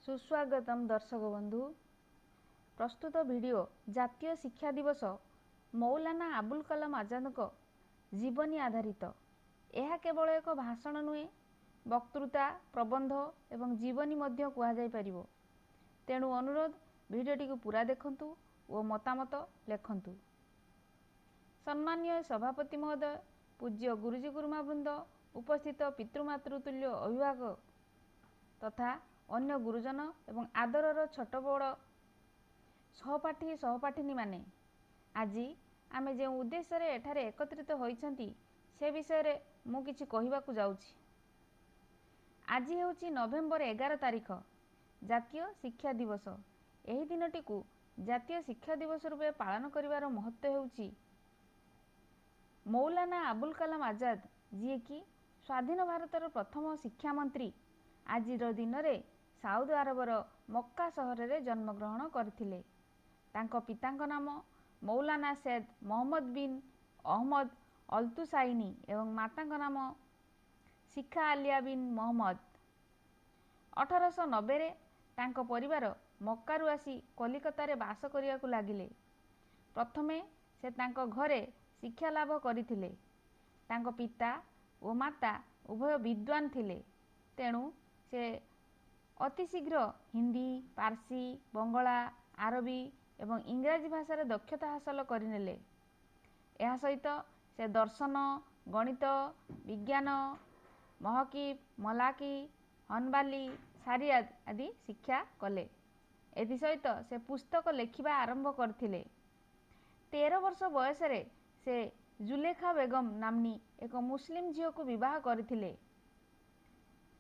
ସୁସ୍ୱାଗତମ ଦର୍ଶକ ବନ୍ଧୁ। ପ୍ରସ୍ତୁତ ଭିଡ଼ିଓ ଜାତୀୟ ଶିକ୍ଷା ଦିବସ ମୌଲାନା ଆବୁଲ କାଲାମ ଆଜାଦଙ୍କ ଜୀବନୀ ଆଧାରିତ। ଏହା କେବଳ ଏକ ଭାଷଣ ନୁହେଁ, ବକ୍ତୃତା, ପ୍ରବନ୍ଧ ଏବଂ ଜୀବନୀ ମଧ୍ୟ କୁହାଯାଇପାରିବ। ତେଣୁ ଅନୁରୋଧ, ଭିଡ଼ିଓଟିକୁ ପୁରା ଦେଖନ୍ତୁ ଓ ମତାମତ ଲେଖନ୍ତୁ। ସମ୍ମାନୀୟ ସଭାପତି ମହୋଦୟ, ପୂଜ୍ୟ ଗୁରୁଜୀ ଗୁରୁମା ବୃନ୍ଦ, ଉପସ୍ଥିତ ପିତୃମାତୃତୁଲ୍ୟ ଅଭିଭାବକ ତଥା ଅନ୍ୟ ଗୁରୁଜନ ଏବଂ ଆଦରର ଛୋଟ ବଡ଼ ସହପାଠୀ ସହପାଠିନୀମାନେ, ଆଜି ଆମେ ଯେଉଁ ଉଦ୍ଦେଶ୍ୟରେ ଏଠାରେ ଏକତ୍ରିତ ହୋଇଛନ୍ତି ସେ ବିଷୟରେ ମୁଁ କିଛି କହିବାକୁ ଯାଉଛି। ଆଜି ହେଉଛି ନଭେମ୍ବର 11 ତାରିଖ, ଜାତୀୟ ଶିକ୍ଷା ଦିବସ। ଏହି ଦିନଟିକୁ ଜାତୀୟ ଶିକ୍ଷା ଦିବସ ରୂପେ ପାଳନ କରିବାର ମହତ୍ତ୍ୱ ହେଉଛି ମୌଲାନା ଆବୁଲ କାଲାମ ଆଜାଦ, ଯିଏକି ସ୍ୱାଧୀନ ଭାରତର ପ୍ରଥମ ଶିକ୍ଷାମନ୍ତ୍ରୀ, ଆଜିର ଦିନରେ ସାଉଦ ଆରବର ମକ୍କା ସହରରେ ଜନ୍ମଗ୍ରହଣ କରିଥିଲେ। ତାଙ୍କ ପିତାଙ୍କ ନାମ ମୌଲାନା ସୈଦ ମହମ୍ମଦ ବିନ୍ ଅହମ୍ମଦ ଅଲ୍ତୁସାଇନି ଏବଂ ମାତାଙ୍କ ନାମ ଶିଖା ଆଲିଆ ବିନ୍ ମହମ୍ମଦ। 1890ରେ ତାଙ୍କ ପରିବାର ମକ୍କାରୁ ଆସି କଲିକତାରେ ବାସ କରିବାକୁ ଲାଗିଲେ। ପ୍ରଥମେ ସେ ତାଙ୍କ ଘରେ ଶିକ୍ଷା ଲାଭ କରିଥିଲେ। ତାଙ୍କ ପିତା ଓ ମାତା ଉଭୟ ବିଦ୍ୱାନ ଥିଲେ, ତେଣୁ ସେ ଅତିଶୀଘ୍ର ହିନ୍ଦୀ, ପାର୍ସୀ, ବଙ୍ଗଳା, ଆରବୀ ଏବଂ ଇଂରାଜୀ ଭାଷାରେ ଦକ୍ଷତା ହାସଲ କରିନେଲେ। ଏହା ସହିତ ସେ ଦର୍ଶନ, ଗଣିତ, ବିଜ୍ଞାନ, ମହକିବ, ମଲାକି, ହନବାଲି, ସାରିଆଦ ଆଦି ଶିକ୍ଷା କଲେ। ଏଥିସହିତ ସେ ପୁସ୍ତକ ଲେଖିବା ଆରମ୍ଭ କରିଥିଲେ। 13 ବର୍ଷ ବୟସରେ ସେ ଜୁଲେଖା ବେଗମ ନାମ୍ନୀ ଏକ ମୁସଲିମ ଝିଅକୁ ବିବାହ କରିଥିଲେ।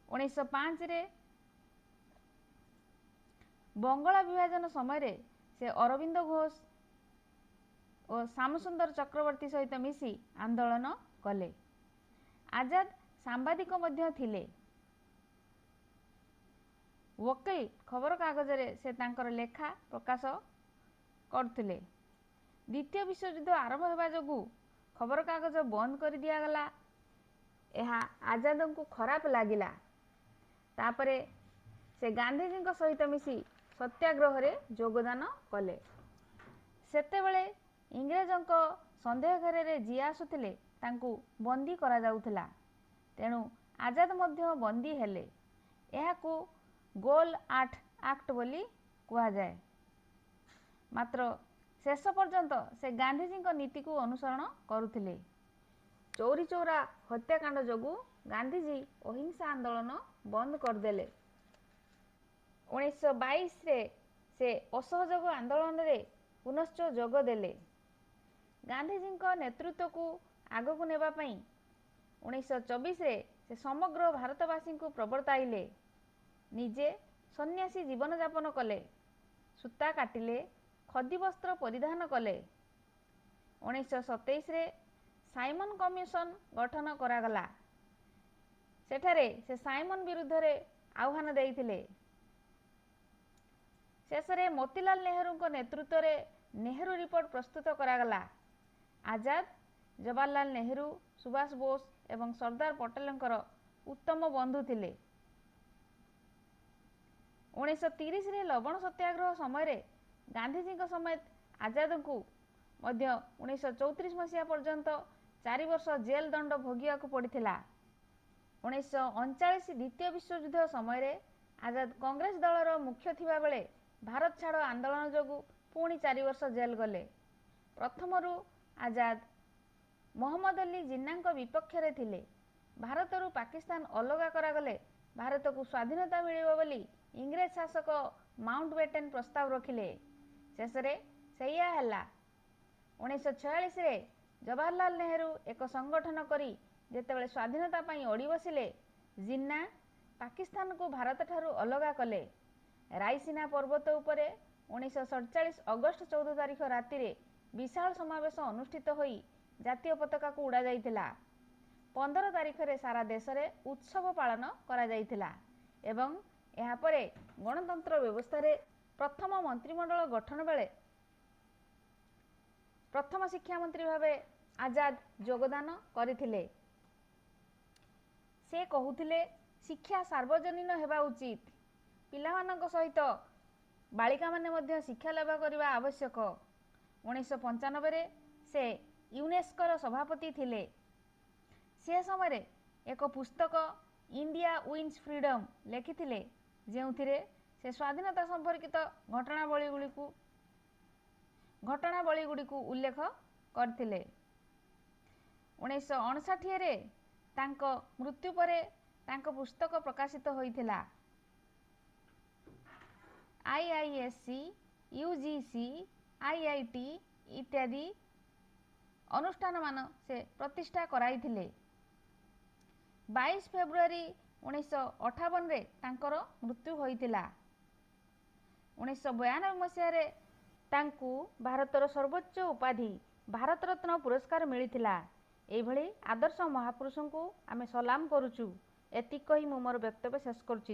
1905ରେ ବଙ୍ଗଳା ବିଭାଜନ ସମୟରେ ସେ ଅରବିନ୍ଦ ଘୋଷ ଓ ଶ୍ୟାମସୁନ୍ଦର ଚକ୍ରବର୍ତ୍ତୀ ସହିତ ମିଶି ଆନ୍ଦୋଳନ କଲେ। ଆଜାଦ ସାମ୍ବାଦିକ ମଧ୍ୟ ଥିଲେ। ୱକିଲ ଖବରକାଗଜରେ ସେ ତାଙ୍କର ଲେଖା ପ୍ରକାଶ କରୁଥିଲେ। ଦ୍ୱିତୀୟ ବିଶ୍ୱଯୁଦ୍ଧ ଆରମ୍ଭ ହେବା ଯୋଗୁଁ ଖବରକାଗଜ ବନ୍ଦ କରି ଦିଆଗଲା। ଏହା ଆଜାଦଙ୍କୁ ଖରାପ ଲାଗିଲା। ତାପରେ ସେ ଗାନ୍ଧିଜୀଙ୍କ ସହିତ ମିଶି ସତ୍ୟାଗ୍ରହରେ ଯୋଗଦାନ କଲେ। ସେତେବେଳେ ଇଂରେଜଙ୍କ ସନ୍ଦେହ ଘେରରେ ଯିଏ ଆସୁଥିଲେ ତାଙ୍କୁ ବନ୍ଦୀ କରାଯାଉଥିଲା, ତେଣୁ ଆଜାଦ ମଧ୍ୟ ବନ୍ଦୀ ହେଲେ। ଏହାକୁ ଗୋଲ ଆଠ ଆକ୍ଟ ବୋଲି କୁହାଯାଏ। ମାତ୍ର ଶେଷ ପର୍ଯ୍ୟନ୍ତ ସେ ଗାନ୍ଧିଜୀଙ୍କ ନୀତିକୁ ଅନୁସରଣ କରୁଥିଲେ। ଚୌରି ଚୌରା ହତ୍ୟାକାଣ୍ଡ ଯୋଗୁଁ ଗାନ୍ଧିଜୀ ଅହିଂସା ଆନ୍ଦୋଳନ ବନ୍ଦ କରିଦେଲେ। 1922ରେ ସେ ଅସହଯୋଗ ଆନ୍ଦୋଳନରେ ପୁନଶ୍ଚ ଯୋଗ ଦେଲେ। ଗାନ୍ଧିଜୀଙ୍କ ନେତୃତ୍ୱକୁ ଆଗକୁ ନେବା ପାଇଁ 1924ରେ ସେ ସମଗ୍ର ଭାରତବାସୀଙ୍କୁ ପ୍ରବର୍ତ୍ତାଇଲେ। ନିଜେ ସନ୍ନ୍ୟାସୀ ଜୀବନଯାପନ କଲେ, ସୂତା କାଟିଲେ, ଖଦି ବସ୍ତ୍ର ପରିଧାନ କଲେ। 1927ରେ ସାଇମନ କମିଶନ ଗଠନ କରାଗଲା। ସେଠାରେ ସେ ସାଇମନ ବିରୁଦ୍ଧରେ ଆହ୍ୱାନ ଦେଇଥିଲେ। ଶେଷରେ ମୋତିଲାଲ ନେହେରୁଙ୍କ ନେତୃତ୍ୱରେ ନେହେରୁ ରିପୋର୍ଟ ପ୍ରସ୍ତୁତ କରାଗଲା। ଆଜାଦ ଜବାହରଲାଲ ନେହେରୁ, ସୁଭାଷ ବୋଷ ଏବଂ ସର୍ଦ୍ଦାର ପଟେଲଙ୍କର ଉତ୍ତମ ବନ୍ଧୁ ଥିଲେ। 1930ରେ ଲବଣ ସତ୍ୟାଗ୍ରହ ସମୟରେ ଗାନ୍ଧିଜୀଙ୍କ ସମେତ ଆଜାଦଙ୍କୁ ମଧ୍ୟ 1934 ମସିହା ପର୍ଯ୍ୟନ୍ତ 4 ବର୍ଷ ଜେଲ ଦଣ୍ଡ ଭୋଗିବାକୁ ପଡ଼ିଥିଲା। 1939 ଦ୍ୱିତୀୟ ବିଶ୍ୱଯୁଦ୍ଧ ସମୟରେ ଆଜାଦ କଂଗ୍ରେସ ଦଳର ମୁଖ୍ୟ ଥିବାବେଳେ ଭାରତ ଛାଡ଼ ଆନ୍ଦୋଳନ ଯୋଗୁଁ ପୁଣି 4 ବର୍ଷ ଜେଲ ଗଲେ। ପ୍ରଥମରୁ ଆଜାଦ ମହମ୍ମଦ ଅଲି ଜିନ୍ନାଙ୍କ ବିପକ୍ଷରେ ଥିଲେ। ଭାରତରୁ ପାକିସ୍ତାନ ଅଲଗା କରାଗଲେ ଭାରତକୁ ସ୍ୱାଧୀନତା ମିଳିବ ବୋଲି ଇଂରେଜ ଶାସକ ମାଉଣ୍ଟ ବେଟେନ୍ ପ୍ରସ୍ତାବ ରଖିଲେ। ଶେଷରେ ସେଇଆ ହେଲା। 1946ରେ ଜବାହରଲାଲ ନେହେରୁ ଏକ ସଂଗଠନ କରି ଯେତେବେଳେ ସ୍ୱାଧୀନତା ପାଇଁ ଅଡ଼ି ବସିଲେ, ଜିନ୍ନା ପାକିସ୍ତାନକୁ ଭାରତଠାରୁ ଅଲଗା କଲେ। ରାଇସିନା ପର୍ବତ ଉପରେ 1947 ଅଗଷ୍ଟ 14 ତାରିଖ ରାତିରେ ବିଶାଳ ସମାବେଶ ଅନୁଷ୍ଠିତ ହୋଇ ଜାତୀୟ ପତାକାକୁ ଉଡ଼ାଯାଇଥିଲା। 15 ତାରିଖରେ ସାରା ଦେଶରେ ଉତ୍ସବ ପାଳନ କରାଯାଇଥିଲା ଏବଂ ଏହାପରେ ଗଣତନ୍ତ୍ର ବ୍ୟବସ୍ଥାରେ ପ୍ରଥମ ମନ୍ତ୍ରିମଣ୍ଡଳ ଗଠନ ବେଳେ ପ୍ରଥମ ଶିକ୍ଷାମନ୍ତ୍ରୀ ଭାବେ ଆଜାଦ ଯୋଗଦାନ କରିଥିଲେ। ସେ କହୁଥିଲେ, ଶିକ୍ଷା ସାର୍ବଜନୀନ ହେବା ଉଚିତ। ପିଲାମାନଙ୍କ ସହିତ ବାଳିକାମାନେ ମଧ୍ୟ ଶିକ୍ଷା ଲାଭ କରିବା ଆବଶ୍ୟକ। 1995ରେ ସେ ୟୁନେସ୍କୋର ସଭାପତି ଥିଲେ। ସେ ସମୟରେ ଏକ ପୁସ୍ତକ ଇଣ୍ଡିଆ ୱିନ୍ସ ଫ୍ରିଡ଼ମ୍ ଲେଖିଥିଲେ, ଯେଉଁଥିରେ ସେ ସ୍ୱାଧୀନତା ସମ୍ପର୍କିତ ଘଟଣାବଳୀଗୁଡ଼ିକୁ ଉଲ୍ଲେଖ କରିଥିଲେ। 1959ରେ ତାଙ୍କ ମୃତ୍ୟୁ ପରେ ତାଙ୍କ ପୁସ୍ତକ ପ୍ରକାଶିତ ହୋଇଥିଲା। IISc, UGC, IIT ଇତ୍ୟାଦି ଅନୁଷ୍ଠାନମାନ ସେ ପ୍ରତିଷ୍ଠା କରାଇଥିଲେ। 22 ଫେବୃଆରୀ 1958ରେ ତାଙ୍କର ମୃତ୍ୟୁ ହୋଇଥିଲା। 1992 ମସିହାରେ ତାଙ୍କୁ ଭାରତର ସର୍ବୋଚ୍ଚ ଉପାଧି ଭାରତରତ୍ନ ପୁରସ୍କାର ମିଳିଥିଲା। ଏଇଭଳି ଆଦର୍ଶ ମହାପୁରୁଷଙ୍କୁ ଆମେ ସଲାମ କରୁଛୁ। ଏତିକି କହି ମୁଁ ମୋର ବକ୍ତବ୍ୟ ଶେଷ କରୁଛି।